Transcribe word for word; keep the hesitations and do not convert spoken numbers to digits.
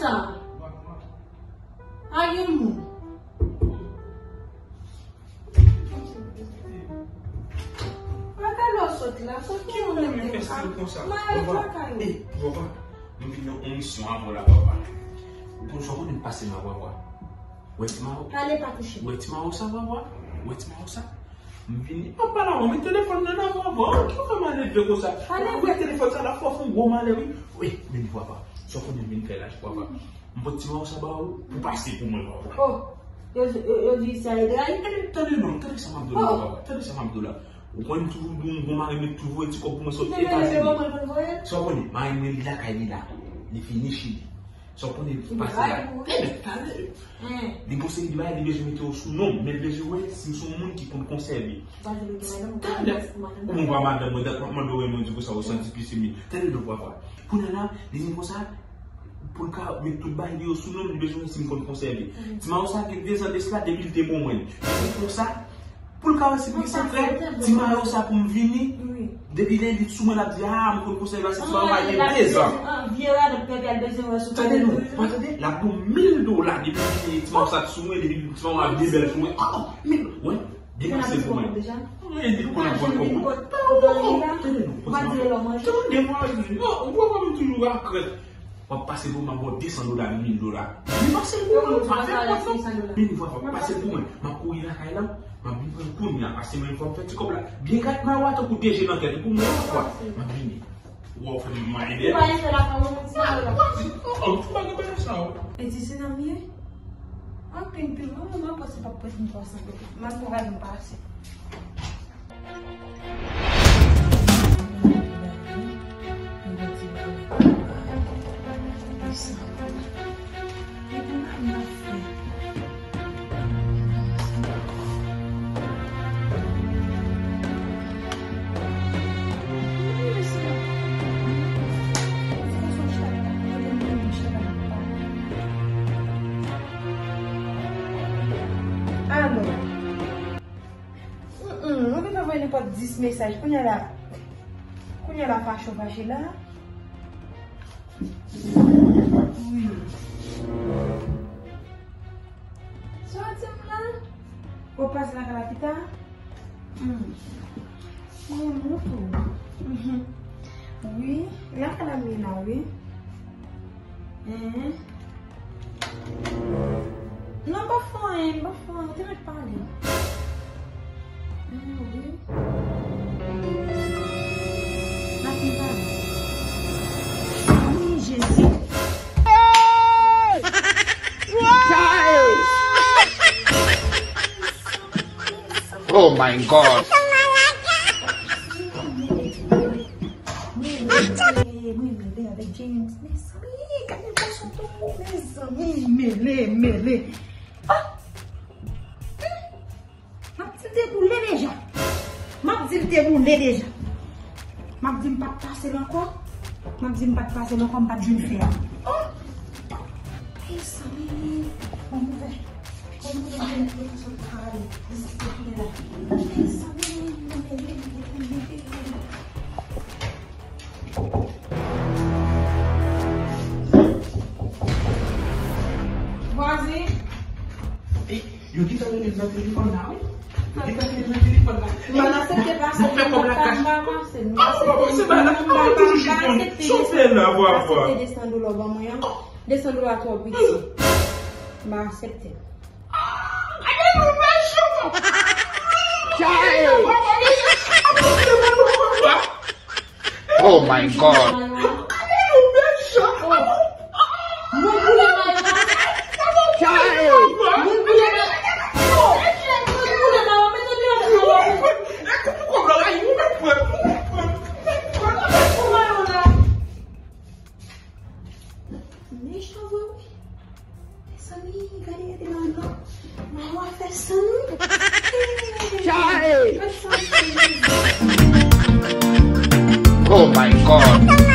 Sa. A gen moun. Mwen ka lò sot la, sot ki moun nan fè sa konsa. Mwen lakay ou. Eh, papa, mwen vin nan yon misyon avè w la, papa. Ou konn sa w konnen m pase ma papa. Wè ti mawo. Pale pa touche. Wè ti mawo sa, papa. Wè ti mawo sa. M vini. Papa la, mwen telefòn nan nan papa. Ki w fè malelve konsa? Pale. Wè telefòn sa la fò fè yon gwo malè wi. Wi, men papa. Sa w konnen m vin fè la, papa. M pot ti mawo sa ba ou pou pase pou mwen, papa. Oh, yo, yo, yo di sa e dray? Tande, tande non, tande sa m ap di w la, papa. Tande sa m ap di w la. Ou konn toujou di w m gon mari met toujou ti kòb pou mwen sot Etazini. Sa w konnen, mari mwen li lakay li la. Li vini Chili. Sa w konnen pase la. Ebyen, tande. Li gon seri de bagay, li bezwen mete w sou non m, men l bezwen wè si m se yon moun ki konn konsève. Tande. Ou mwen pa madanm mwen, dat m ap mande w, mwen di konsa, ou santi pise mi. Tande non, papa. Kounye a la, li di m konsa, pou l ka met tout bagay li yo sou non m, li bezwen wè si m konn konsève. Ti mawo sa gen dezan de sila, depi l te bon mwen. Li di konsa, pou l ka wè si m gen sekrè, ti mawo sa pou m vini. Depi lè li sou mwen, l ap di, a, m konn konsève la, se ti mawo a gen dezan. Tande non, pa tande, l ap bon mil dola, depi l vini, ti mawo sa t sou mwen, depi ti mawo a gen bèl sou mwen. Oh, mil, wè. Byen pase pou mwen. Mwen di l konn ap vòl kòb mwen. Tande non, tande non, mwen di non, ou pa mwen toujou a krèt. W ap pase pou mwen, bò de san dola, mil dola. Byen pase pou mwen, pa fè pòt non. Mil fwa, pase pou mwen. M ap kouri lakay la, m ap vin pran kounye a, pase mwen fò m fè ti kòb la. Byen kat mawa tankou de je nan tèt, pou mwen yon fwa. M ap vini. Ou wè w fè m mande. Ou pa gen fè lakay ou, ti mawo la. Ou pa gen bagay sa, o. E ti se nan m ye? Anpil pil, mwen menm mwen panse p ap prèt m twa san dola. M ap travay m pase. Alo. Mm, mm, mwen gentan voye nenpòt dis mesaj. Kounye a la, kounye a la fache w fache la. Wi. Sa w di m la? Ou pase lakay la pita? Hmm. Mwen renmen w tou. Mhm. Wi, lakay la m ye la, wi. Hein? Non, m pa fè anyen, m pa fè anyen. Ou te mèt pale. Hein, wi. N ap vin pale. Wi, Jezi. Oh my God. Mwen mele avèk James. Mezanmi, gade gason tonbo, mezanmi, mele, mele. Ah! M ap di l te boule deja. M ap di l te boule deja. M ap di m pa t pase l ankò. M ap di m pa t pase l ankò, m pa t jwenn fè a. Oh! Mezanmi, mwen ouvè. Mwen ouvè, mwen ouvè, mwen ouvè. Vwazin. Yo gentan rele m nan telefòn la, wi. Yo gentan rele m nan telefòn la. M pa aksepte pase, m pa pase, m pa aksepte. M pa aksepte. M pa aksepte de san dola w ban mwen an. De san dola twò piti. M pa aksepte. Oh my God. Moun boule mayo a. Moun boule mayo a. Moun boule mayo a. Mete deyò mayo a. Mechan vre wi. Mezanmi, gade, gade nan non. Mayo a fè san wi. Chay! Fè san wi. Oh my God.